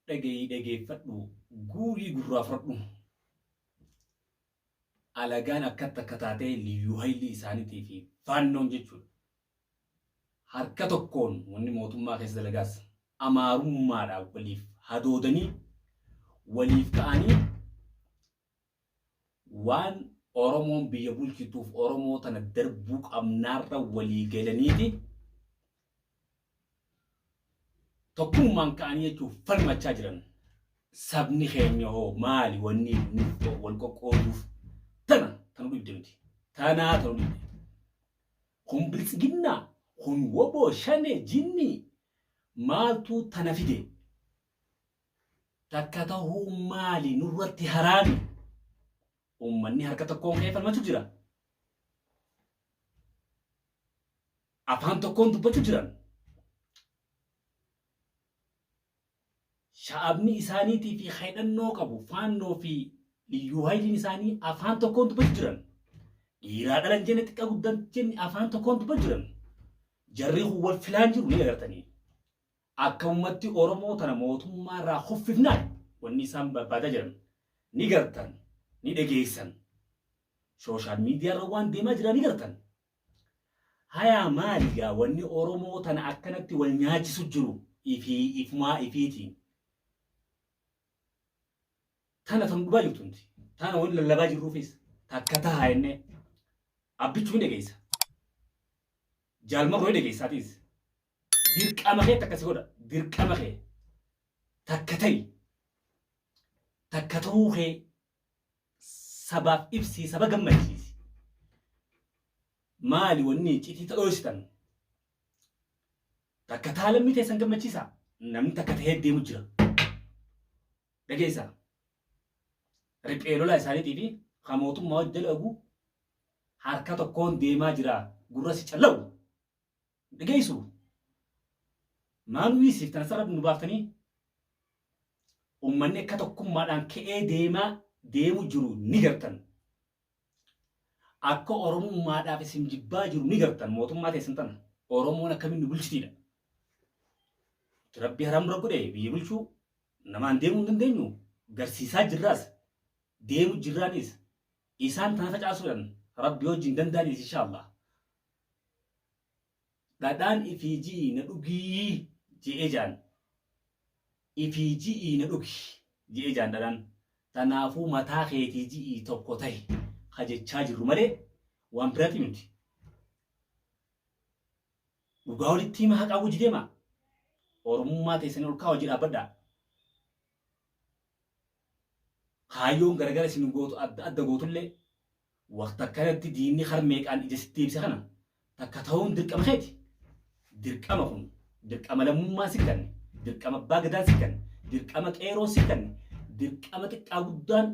Dhagayii dhageeffadhu guurii gurraa fudhadhu. Alagaan akkatti akka taatee liyyuu haylii isaaniitii fi faannoon jechuudha. Harka tokkoon wanni mootummaa keessa dalagaas amaarummaadhaan waliif hadoodanii waliif ta'anii waan Oromoon biyya bulchituuf Oromoo tana darbuu qabnaarra walii galaniiti tokkummaan ka'anii jechuuf falmachaa jiran. Sabni keenya hoo maali wanni nuuf wal qoqqooduuf tana tanu dhibde miti. Tanaa tanu dhibde. Kun biltsiginnaa, kun woboo, shanee, jinnii maaltuu tana fide? Takka tahuun maali nurratti haraami? Ummanni harka tokkoon ka'ee falmachu jira. Afaan tokkoon dubbachu jiran. Sha'abni isaaniitii fi hidhannoo qabu faannoo fi liyyuu hayliin isaanii afaan tokkoon dubbachu jiran. Dhiiraa dhalan jenne xiqqaa guddaan jenne afaan tokkoon dubbachu jiran. Jarri kun wal filaan jiru ni agartanii. Akkamumatti Oromoo tana mootummaa irraa kuffifnaa wanni isaan barbaadaa jiran ni gartan, ni dhageessan. Sooshaal miidiyaa irra waan deemaa jira ni gartan. Hayaa maali gaa wanni Oromoo tana akkanatti wal nyaachisu jiru ifii ifumaa ifiitiin. Tana tan dhubaa jirtu nuti. Tana wanni lallabaa jirruufis takka tahaa jennee abbichuu ni dhageessa. Jaalmarroo ni dhageessaatiis. Dirqama keetti akkasi godha. Dirqama kee. Takka ta'i. Takka ta'uu kee sabaaf ibsii saba gammachiisi. Maali wanni iccitii ta'oositan? Takka ta'a lammii teessan gammachiisaa. Namni takka ta'ee deemu jira. Dhageessaa. Riphee lolaa isaaniitii fi kan mootummaa hojii dalagu harka tokkoon deemaa jira. Gurra si calla'u. Dhageessu? Maa nu dhiisiftan asirra nu baaftanii? Ummanni akka tokkummaadhaan ka'ee deemaa deemu jiru ni gartan. Akka Oromummaadhaaf isin jibbaa jiru ni gartan mootummaa teessan tana. Oromoon akkamiin nu bulchitiidha. Rabbi haram dura godhe biyya bulchuu namaan deemuu hin dandeenyu garsiisaa jirraas deemu jirraanis isaan tana facaasuudhaan Rabbi wajjin danda'anis insha Allah. Dhadhaan ifii ji'ii na dhugii je'ee ja'an. Ifii ji'ii na dhugi je'ee ja'an dhadhaan. Tanaafuu mataa keetii ji'ii tokko tahi ka jechaa jirru malee waan biraatii miti. Dhugaa walitti hima haqaa wajji deemaa. Oromummaa teessanii ol kaa'aa wajji dhaabbadhaa. Kaayyoon garagara isin gootu adda adda gootullee Waqta akkanatti diinni kar meeqaan ija sitti deebise kana takka ta'uun dirqama keeti. Dirqama kun dirqama lammummaan si kanne, dirqama abbaa gadaan si kanne, dirqama qeeroon si kanne, dirqama xiqqaa guddaan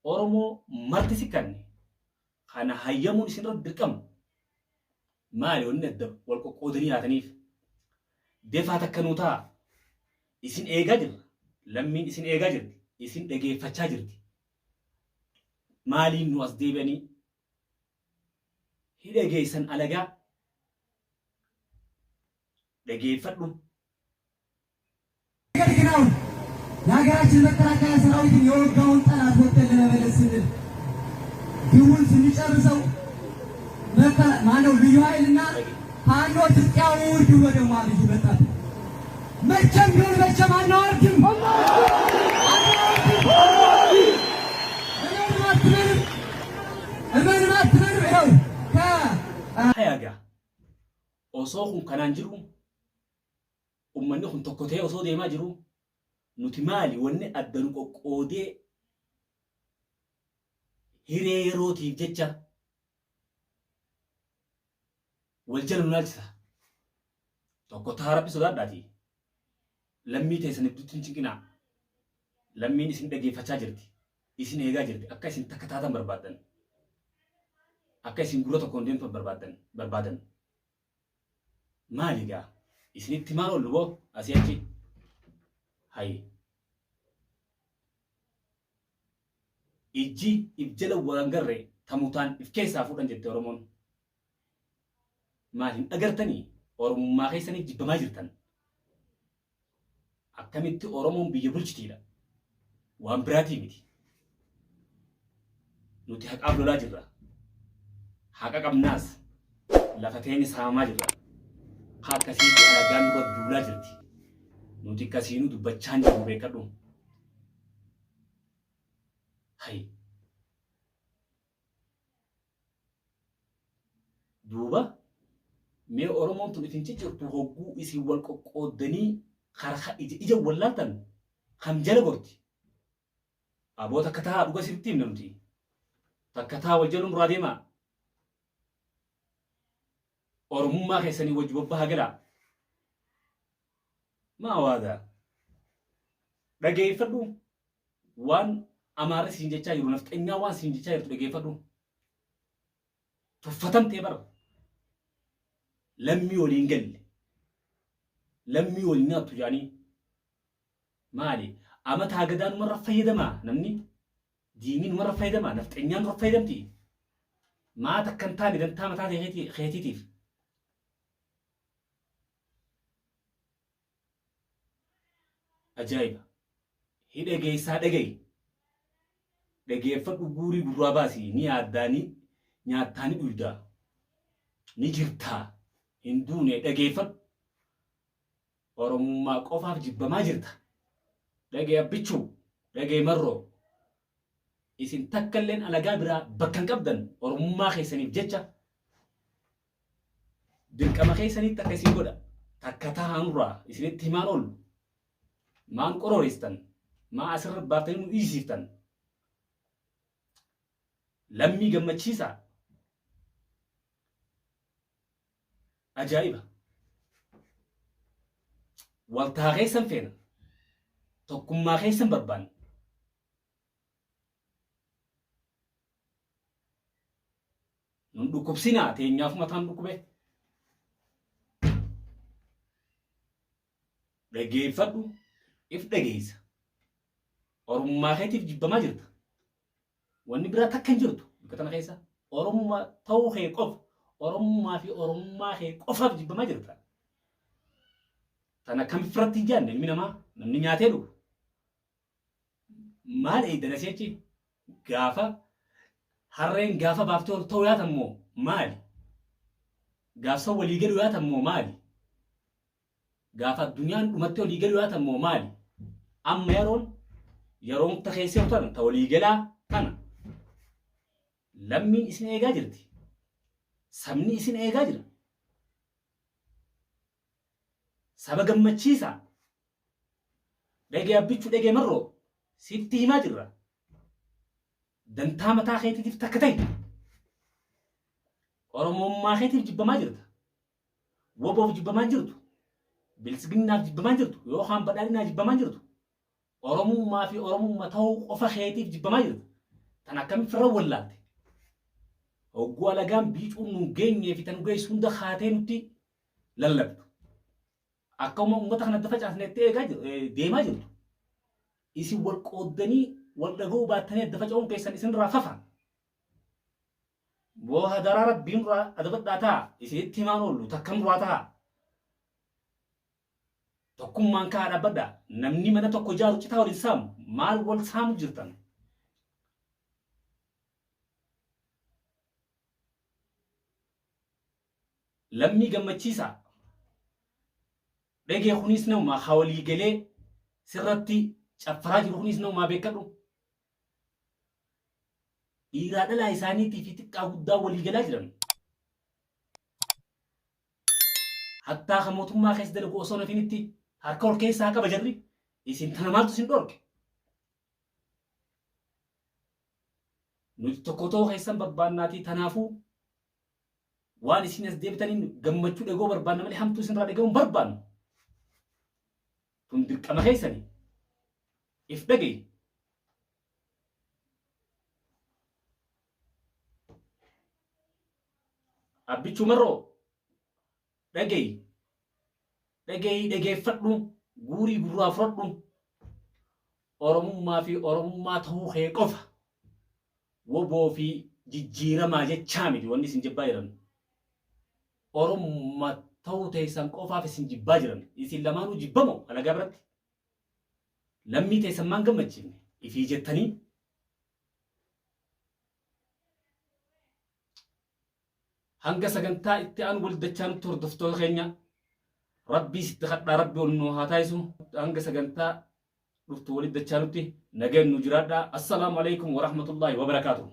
Oromoo marti si kanne. Kana hayyamuun isin irratti dirqama. Maali wanni adda wal qoqqoodanii yaataniif? Defaa takka nuu ta'a. Isin eegaa jirra. Lammiin isin eegaa jirti. Isin dhageeffachaa jirti. Maaliin nu as deebi'anii hi dhageessan alagaa dhageeffadhu. ነገር ግን አሁን የሀገራችን መከላከያ ሰራዊትን የወጋውን ጠላት ወጥተን ለመመለስ ስንል ግቡን ስንጨርሰው ማነው ልዩ ኃይልና ፋኖ ትጥቅ ያውርድ ብሎ ደግሞ አብይ መጣብን። መቼም ቢሆን መቼም አናወርድም፣ አናወርድም። እመንም አትመንም፣ እመንም አትመንም። ይኸው ከ Haya gaa osoo kun kanaan jiru ummanni kun tokko ta'ee osoo deemaa jiru nuti maali wanni adda nu qoqqoodee hiree yerootiif jecha wal jala nu laalchisa. Tokko tahaa Rabbi sodaadhaatii. Lammii teessan hedduutti hin cinqinaa. Lammiin isin dhageeffachaa jirti. Isin eegaa jirti. Akka isin takka taatan barbaaddan. Akka isin gurra tokkoon deemtan barbaaddan barbaadan. Maali gaa? Isinitti maal oollu boo asii achi? Hayi. Ijji if jala waan garre tamutaan if keessaa fuudhan jette Oromoon. Maal hin agartanii? Oromummaa keessaniif jibbamaa jirtan. Akkamitti Oromoon biyya bulchitiidha. Waan biraatii miti. Nuti haqaaf lolaa jirra. Haqa qabnaas lafa teenya saamamaa jirra. Haa akkasiitti alagaan nurra duulaa jirti. Nuti akkasiinuu dubbachaa hin jirru beekadhu. Hay. Duuba mee Oromoon tun isin ciccirtu hogguu isin wal qoqqooddanii harka ija ija wal laaltan kam jala gorti. Aboo takka tahaa dhuga sitti himna nuti. Takka tahaa wal jaluun duraa deemaa. Oromummaa keessanii wajji bobbaha galaa. Maa waadaa. Dhageeffadhu waan Amaarri siin jechaa jiru nafxanyaa waan siin jechaa jirtu dhageeffadhu. Tuffatamtee bara. Lammii waliin galle. Lammii waliin nyaattu jaanii. Maali? Amataa gadaa numarra fayyadamaa namni? Diinni numarra fayyadamaa? Nafxanyaan nurra fayyadamti? Maa takka hin taane dantaa mataa keetiitiif? Ajaa'iba! Hi dhageessaa dhaga'i. Dhageeffadhu guurii gurraa baasi ni yaaddaa ni nyaattaa ni dhuydaa. Ni jirtaa hin duune dhageeffadhu. Oromummaa qofaaf jibbamaa jirta. Dhaga'i Abbichuu, dhaga'i Marroo. Isin takkalleen alagaa biraa bakka hin qabdan Oromummaa keessaniif jecha dirqama keessanitti akka isin godha. Takka tahaa nurraa isinitti himaan oolu. Maan qorooristan, maa asirra baaftanii nu dhiisiiftan. Lammii gammachiisaa. Ajaa'iba! Waltaha keessan feena. Tokkummaa keessan barbaanna. Nun dhukkubsinaa teenyaaf mataan dhukkube. Dhageeffadhu if dhageessa. Oromummaa keetiif jibbamaa jirta. Wanni biraa takka hin jirtu bakka tana keessa. Oromummaa ta'uu kee qofa. Oromummaa fi Oromummaa kee qofaaf jibbamaa jirta. Tana kam irratti hin jaanne ilmi namaa namni nyaatee dhugu. Maal eegdan asii achi gaafa harreen gaafa baaftee ol ta'u yaatan moo maali? Gaafsa walii galu yaatan moo maali? Gaafa addunyaan dhumattee walii galu yaatan moo maali? Amma yeroon yeroon ta keessee tana ta walii galaa tana lammiin isin eegaa jirti. Sabni isin eegaa jira. Saba gammachiisaa. Dhagee Abbichuu dhagee Marroo sitti himaa jirra. Dantaa mataa keetiitiif takka ta'i. Oromummaa keetiif jibbamaa jirta. Waboof jibbamaa hin jirtu. Biltsiginnaaf jibbamaa hin jirtu. Yookaan badhaadhinaa jibbamaa hin jirtu. Oromummaa fi Oromumma ta'uu qofa keetiif jibbamaa jirta. Tan akkamiin firra wallaalte. Hogguu alagaan biicuun nu geenyee fi tan nu geessu hunda kaatee nutti lallabdu. Akkuma uummata kana adda facaasneetti eegaa deemaa jirtu. Isin wal qooddanii wal dhaga'uu baattanii adda faca'uun keessan isinirraa fafa. Boo hadaraa rabbiin duraa adabadhaa ta'a isinitti himaan oollu takkan duraa ta'a. Tokkummaan ka'aa dhaabbadhaa. Namni mana tokko ijaaru citaa wal hin saamu. Maal wal saamu jirtan? Lammii gammachiisaa. Dhegee kunis namumaa haa walii galee sirratti caffaraa jiru kunis namumaa beekadhu. Dhiiraa dhalaa isaaniitii fi xiqqaa guddaa walii galaa jiran. Hattaa kan mootummaa keessa dalagu osoo nafinitti harka ol keessaa qaba jarri. Isin tana maaltu isin dhorke? Nuti tokko ta'uu keessan barbaannaatii tanaafuu waan isin as deebitaniin gammachuu dhaga'uu barbaanna malee hamtuu isinirraa dhaga'uu hin barbaannu. Tun dirqama keessani. If dhaga'i. Abbichuu Marroo dhaga'i. Dhaga'i dhageeffadhu guurii gurraa fudhadhu. Oromummaa fi Oromummaa ta'uu kee qofa. Woboo fi jijjiiramaa jechaa miti wanni isin jibbaa jiran. Oromummaa ta'uu teessan qofaaf isin jibbaa jiran. Isin lamaanuu jibbamoo alagaa biratti. Lammii teessan maan gammachiifne ifii jettanii hanga sagantaa itti aanu wal dachaanutti hordoftoota keenya Rabbii sitti kadhaa Rabbi ol nu haa taasisu hanga sagantaa dhuftu walitti dachaanutti nageen nu jiraadhaa. Assalaamu alaikum warahmatullaahi wabarakaatuh.